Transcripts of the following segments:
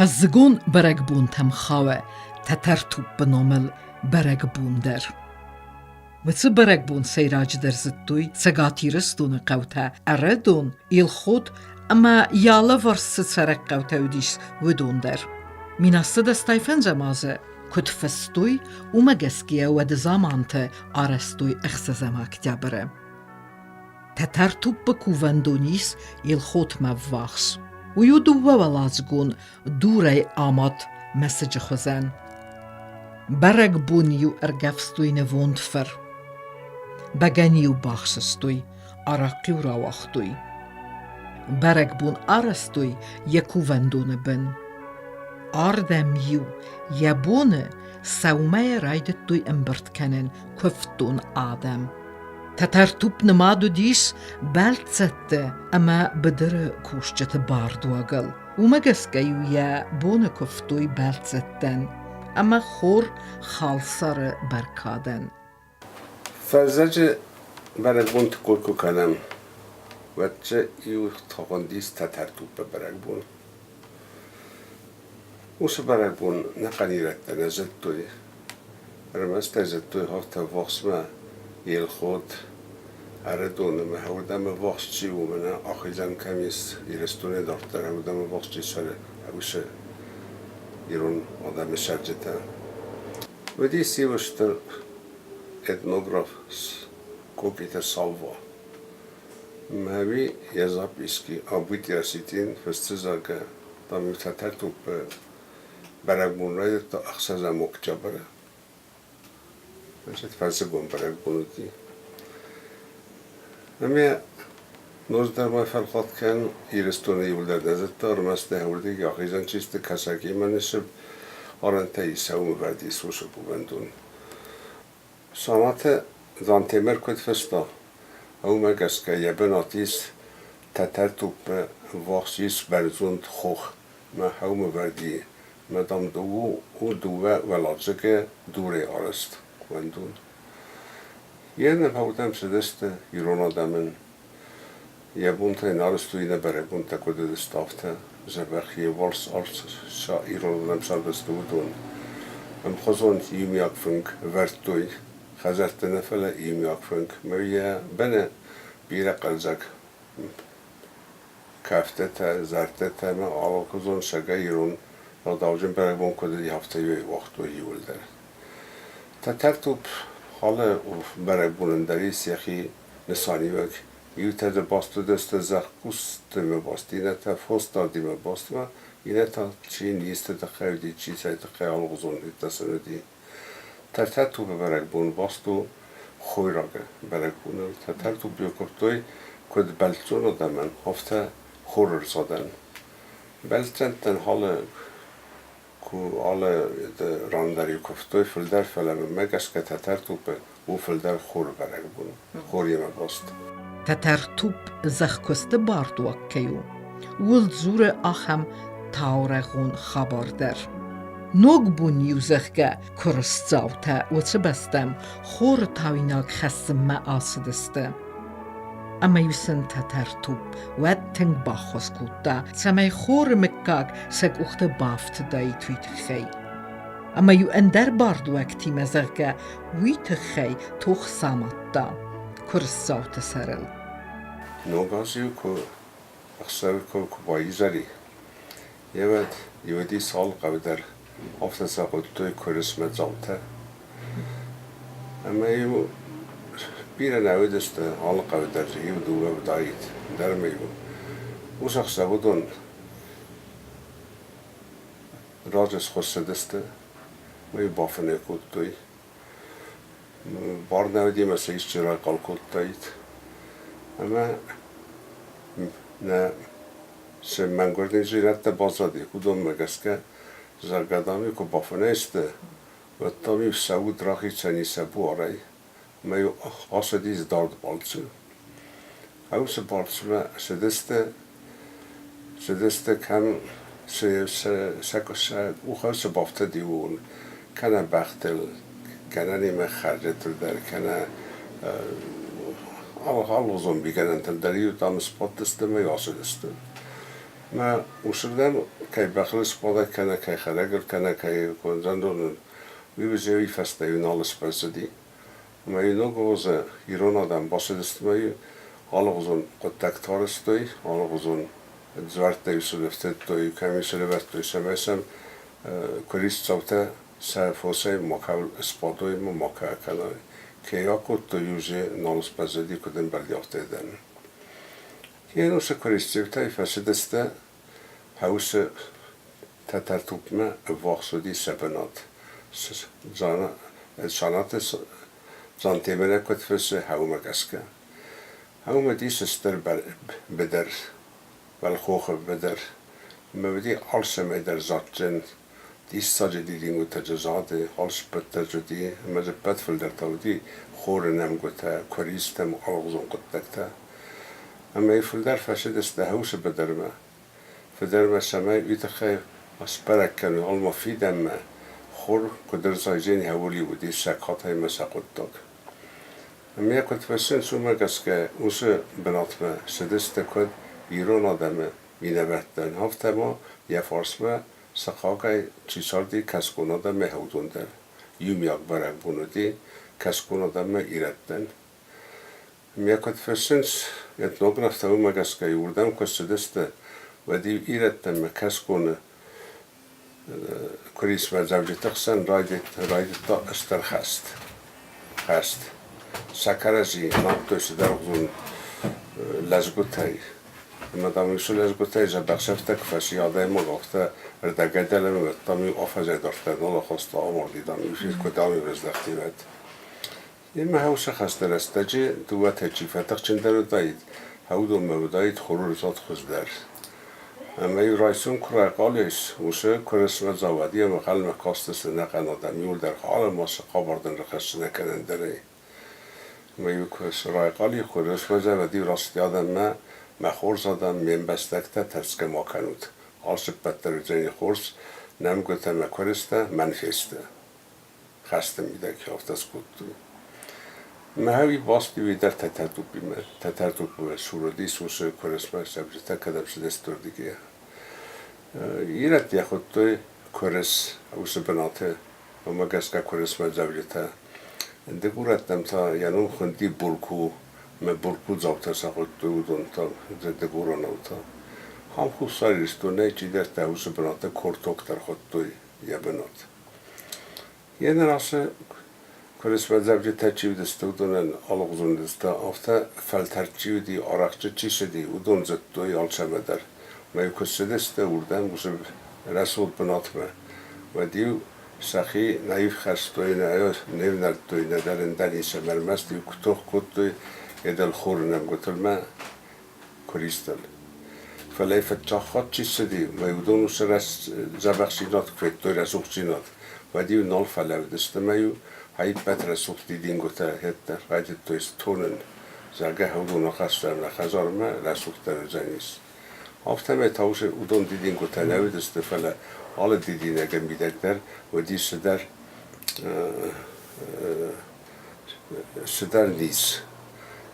Фӕззыгон бӕрӕгбонтӕм хауы Тӕтӕртуппы номыл бӕрӕгбон дӕр. Уыцы бӕрӕгбон сӕйраджыдӕр зыдтой Цӕгат Ирыстоны хъӕутӕ Ӕрыдон, Елхот ӕмӕ йӕ алыварс цы цӕрӕг хъӕутӕ уыдис, уыдон дӕр. 1605 азы куыд фыстой, уымӕ гӕсгӕ уӕды заманты арӕзтой ӕхсӕзӕм октябры. Тӕтӕртуппы кувӕндон ис Елхотмӕ ввахс. Уый у дыууӕуӕладзыгон дурӕй амад мӕсыджы хуызӕн. Бӕрӕгбон-иу ӕргӕвстой нывонд фыр. Бӕгӕны-иу бахсыстой, арахъхъ-иу рауагътой. Бӕрӕгбон арӕзтой йӕ кувӕндоны бын. Ардӕм-иу йӕ боны сӕумӕйӕ райдыдтой ӕмбырд кӕнын куывддон адӕм. Тӕтӕртупп нымад уыдис бӕлццӕтты ӕмӕ быдыры кусджыты бардуагыл. Уымӕ гӕсгӕ-иу йӕ боны куывтой бӕлццӕттӕн ӕмӕ хор халсары бӕркадӕн. Фӕззӕджы бӕрӕгбонты кой куы кӕнӕм, уӕд дзы иу хуындис Тӕтӕртуппы бӕрӕгбон. Уыцы бӕрӕгбон ӕнӕхъӕн ирӕттӕ нӕ зыдтой. Ӕрмӕст ӕй зыдтой афтӕ ӕввахсмӕ Елхот, Ӕрыдон ӕмӕ уырдӕм ӕввахс чи у, мӕнӕ ахизӕн кӕм ис Ирыстонӕй дарддӕр, уырдӕм ӕввахс чи цӕры, уыцы ирон адӕмы цӕрджытӕ. Уыдис иу стыр этнограф Кокиты Савва. Мӕ йӕ записки Абыти осетин фыссы, зӕгъгӕ, там Тӕтӕртуппы бӕрӕгбон райдыдта ӕхсӕзӕм октябры. Значит, фӕззыгон бӕрӕгбон уыди. Ӕмӕ ноджыдӕр ма фӕлхатт кӕн, Ирыстоны иуылдӕр нӕ зыдта, ӕрмӕст нӕ уырдыгӕй ахизӕн чи сты, Кӕсӕгимӕ ныссып арӕнтӕ исӕуы вӕрд Иисусы кувӕндон. Санаты Дзантемыр куыд фыста, уымӕ гӕсгӕ йӕ бынат ис Тӕтӕртуппы ввахс ис бӕрзонд хох мӕ хъӕумӕ вӕрди, мӕ дам у дыууӕ уӕладзыгы дурӕй арӕзт кувӕндон. Йе нӕ цыдысты ирон адӕмӕн. Йӕ бонтӕ йын арӕзтой нӕ бӕрӕгбонтӕ куыд уыдысты, афтӕ дзӕбӕх йе вварс арц сӕ ирон адӕм цардысты, уыдон. Ӕмхуызон иумиаг фынг ӕвӕрдтой хӕдзӕртты нӕ, фӕлӕ иумиаг фынг. Мӕ йӕ быны бирӕ хъӕлдзӕг кӕфтытӕ, зардтытӕ ӕмӕ алыхуызон сӕгӕй ирон ӕгъдауджын бӕрӕгбон куыд уыди, афтӕ-иу уагътой иууылдӕр. Тӕтӕртупп алы бӕрӕгбонӕн дӕр ис йӕхи нысаниуӕг. Иутӕ дзы баст уыдысты зӕхкусджытимӕ баст, иннӕтӕ фосдардимӕ баст ӕмӕ иннӕтӕ чи низты тыххӕй уыди, чи цӕй тыххӕй алыгъуызон сын уыди. Тӕтӕртуппы бӕрӕгбон баст у хойрагы бӕрӕгбоныл. Тӕтӕртупп-иу куывтой куыд бӕлццон адӕмӕн, афтӕ хорырзадӕн. Бӕлццӕттӕн алы алы ран дӕр-иу куывтой фылдӕр, фӕлӕ мӕнмӕ гӕсгӕ Тӕтӕртуппы у фылдӕр хоры бӕрӕгбон, хоримӕ баст. Тӕтӕртупп зӕхкуысты бардуаг кӕй у, ууыл дзуры ахӕм таурӕгъон хабар дӕр. Ногбон-иу, зӕгъгӕ, куырысдзаутӕ уыцы бӕстӕм хоры тауинаг хӕссынмӕ ацыдысты. Ӕмӕ-иу сын Тӕтӕртупп уӕд тынг баххуыс кодта, цӕмӕй хоры мыггаг сӕ къухты бафтыдаид, уый тыххӕй. Ӕмӕ-иу ӕндӕр бардуӕгтимӕ, зӕгъгӕ, уый тыххӕй тох самадта куырысдзауты сӕрыл. Ног аз-иу куы ӕхсӕвы куы баизӕр и, Еуӕд еуӕди цал хъӕу дӕр афтӕ сахуыдтой куырысмӕ дзаутӕ. Ӕмӕ-иу бирӕ нӕ уыдысты, алы хъӕу дӕр иу-дыууӕ уыдаид, дӕр ӕмӕ-иу уыцы ӕхсӕв уыдон раджы схуыссыдысты, ӕмӕ-иу бафынӕй кодтой. Бар нӕ уыди ӕмӕ сӕ исчи райхъал кодтаид. Ӕмӕ нӕ цы мӕнгуырниздзинӕдтӕ баззади, уыдонмӕ гӕсгӕ, зӕгъгӕ, дам-иу куы бафынӕй сты, уӕд, дам-иу сӕ уд рахицӕн и сӕ буарӕй ӕмӕ-иу ацыдис дард балцы. Уыцы балцмӕ цыдысты, цыдысты кӕм сӕ къухы цы бафтыди, ууыл, кӕнӕ бӕхтыл, кӕнӕ немӕ хӕрджытыл дӕр, кӕнӕ алыгъуызон мигӕнӕнтыл дӕр-иу, дам, сбадтысты ӕмӕ-иу ацыдысты. Мӕ усырдӕм кӕй бӕхыл сбадӕг кӕнӕ кӕй хӕрӕгыл кӕнӕ кӕй кондзӕндоныл, уый уыдзӕн фӕстӕ-иу нал сбӕззыди. Ӕмӕ-иу ног азы ирон адӕм бацыдысты ӕмӕ-иу алыгъуызон хъуыддӕгтӕ арӕзтой, алыгъуызон дзуӕрттӕ-иу сыл ӕфтыдтой, кӕм-иу сыл ӕвӕрдтой, цӕмӕй сӕм куырисдзаутӕ сӕ фосӕй макӕуыл сбадой ӕмӕ макӕ акӕной. Кӕй акодтой, уже нал сбӕззыди, куыд ӕмбӕлди, афтӕ дӕр. Йе куырисдзаутӕй фӕцыдысты хӕусы Тӕтӕртупмӕ ӕввахс уыди сӕ бынат. Санаты Дзантемырӕ куыд фыссы хъӕумӕ гӕсгӕ. Хъӕумӕ уыдис стыр быдыр, уӕлхохы быдыр. Ӕмӕ уыди алцӕмӕй дӕр дзаджджын, диссаджы дидингуытӕ дзы зады, алцыппӕт дӕр дзы уыди, ӕмӕ дзы ӕппӕт фылдӕр та уыди хоры нӕмгуытӕ, куыристӕм алыгъуызон хъуыддӕгтӕ. Ӕмӕ фылдӕр фӕцыдысты хӕусы быдырмӕ. Фыдӕрмӕ цӕмӕй уый тыххӕй сбӕрӕг кӕнын алма фидӕнмӕ хур куыд ӕрзайдзӕни хӕули уыди сӕ катаймӕ сӕ хъуыддаг. Ӕмӕ куыд фӕссынц, уымӕ гӕсгӕ уыцы бынатмӕ цыдысты куыд ирон адӕмы минӕвӕрттӕн, афтӕ ма йӕ фарсмӕ сыхагӕй чи царди кӕсгон адӕмӕй уыдон дӕр. Иумиаг бӕрӕгбон уыди кӕсгон адӕммӕ ирӕттӕн. Ӕмӕ куыд фыссынц этнографтӕ, уымӕ гӕсгӕ уырдӕм куы ссыдысты, уӕд-иу ирӕттӕм кӕсгоны куырисмӕдзӕуджыты хсӕн райдыдта стыр хӕст. Хӕст. Сӕ кӕрӕдзи надтой цыдӕргъуызон лӕдзгуытӕй. Ӕмӕ, дам, уыцы лӕдзгуытӕй дзӕбӕх сӕфтӕг фӕци адӕймаг, афтӕ ӕрдӕгӕй дӕлӕмӕ, дам-иу афӕдзӕй дарддӕр нал ахаста, амарди, дам-иу куы, дам-иу раздӕхти, уӕд. Йемӕ хӕусы хӕсты рӕстӕджы дыууӕтӕй чи фӕтыхджындӕр уыдаид, уыдонмӕ уыдаид хуры зад хуыздӕр. Ӕмӕ-иу райсом куы райхъал ис, уыцы куырысмӕ завӕди ӕмӕ хъӕлмӕ кастысты ӕнӕхъӕн адӕм иуылдӕр ӕмӕ цы хабар дын рахӕссы нӕ кӕлӕндӕрӕй. Ӕмӕ-иу куы райхъал и куырысмӕ завӕди рацыди адӕммӕ, мӕ хорз адӕм, ме мбӕстӕгтӕ, тӕрсгӕ ма кӕнут. Алцыппӕт дӕр уыдзӕни хорз, нӕмгуытӕ мӕ куырыстӕ мӕн фесты. Хӕсты мидӕг афтӕ скодтой. Мӕ басти дӕр Тӕтӕртупимӕ. Тӕтӕртупмӕ суроди сусы куырысмӕ сӕбджытӕ кӕдӕм цыдысты уырдыгӕй. Ирӕттӕ хуыдтой куырыс уыцы бынаты, уымӕ гӕсгӕ куырысмӕ дзӕвджытӕ. Дыгурӕттӕм та йӕ ном хуынди Бурку, мӕ буркудзаутӕ сӕ хуыдтой уыдон та, дыгуронау та. Ам Хуссар Ирыстонӕй чидӕртӕ уыцы бынаты корток дӕр хуыдтой йӕ бынат. Йе ныр ацы куырысмӕдзӕвджытӕ чи уыдысты, уыдонӕн алыгъуызон уыдысты, афтӕ фӕлтӕрд чи уыди, арӕхджы чи цыди, уыдон зыдтой алцӕмӕ дӕр. Мӕ куы цыдысты уырдӕм уыцы рӕсугъд бынатмӕ, уӕд-иу сӕхи наив хастой, не внӕлдтой нӕдӕр ӕндӕр ницӕмӕ, ӕрмӕст-иу куы тох кодтой йӕ дӕлхоры нӕмгуытыл куыристыл. Фӕлӕ фыццаг хатт чи ссыди, мӕ уыдон уыцы дзӕбӕхдзинад куы федтой, рӕсугъддзинад, уӕд-иу нал фӕлӕууыдысты ӕмӕ-иу ӕппӕт рӕсугъд дидингуытӕ йеддӕр райдыдтой тонын, зӕгъгӕ, уыдон ахастам нӕ хӕдзармӕ, рӕсугъддӕр уыдзӕнис. Афтӕмӕй та уыдон дидингуытӕ нӕ уыдысты, фӕлӕ алы дидинӕгы мидӕг дӕр уыдис цыдӕр низ.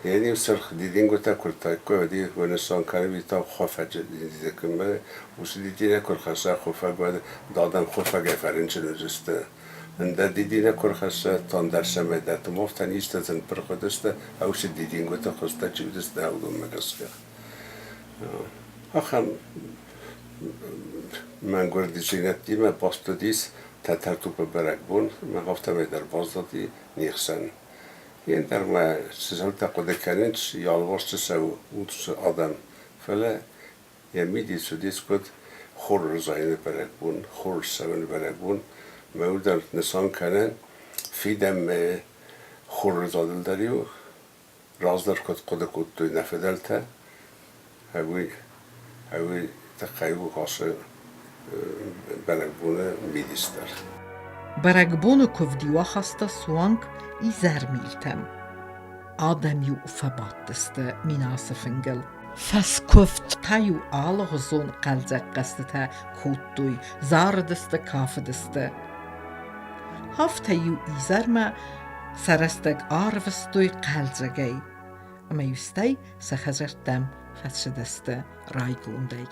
Йе сырх дидингуытӕ куы ртайккой, уӕд уӕнысан кӕрӕбитау хуыфӕджы дидинӕгмӕ уыцы дидинӕг куы рхӕсса хуыфӕг, уӕд дадӕм хуыфӕгӕй фӕрынчын уыдзысты. Ӕндӕр дидинӕг куы рхӕсса, то ӕндӕр цӕмӕйдӕрты мофтӕ низтӕ сын пырх уыдысты, уыцы дидингуыты хуызтӕ чи уыдысты, уыдонмӕ гӕсгӕ. Ахӕм мӕнгуырддзинӕдтимӕ баст уыдис Тӕтӕртупы бӕрӕгбон, ӕмӕ афтӕмӕй дӕр баззади не хсӕн. Ендӕр ма чысылтӕ хъуыды кӕнынц, йӕ алыварс цы цӕуы, уыцы адӕм. Фӕлӕ йӕ мидис уыдис куыд хур рзайыны бӕрӕгбон, хур ссӕуыны бӕрӕгбон. Мӕ уыдон нысан кӕны фидӕнмӕ хуры задыл дӕр-иу раздӕр куыд хъуыды кодтой нӕ фыдӕлтӕ, ӕви тыххӕй у ацы бӕрӕгбоны мидис дӕр. Бӕрӕгбоны куывд-иу ахаста суанг изӕрмилтӕм. Адӕм-иу фӕбадтысты минасы фынгыл. Фӕскуывд та-иу алыгъуызон хъӕлдзӕг хъӕзтытӕ кодтой, зарыдысты, кафыдысты. Афтӕ-иу изӕрмӕ сӕ рӕстӕг арвыстой хъӕлдзӕгӕй, ӕмӕ-иу стӕй сӕ хӕдзӕрттӕм фӕцыдысты райгондӕй.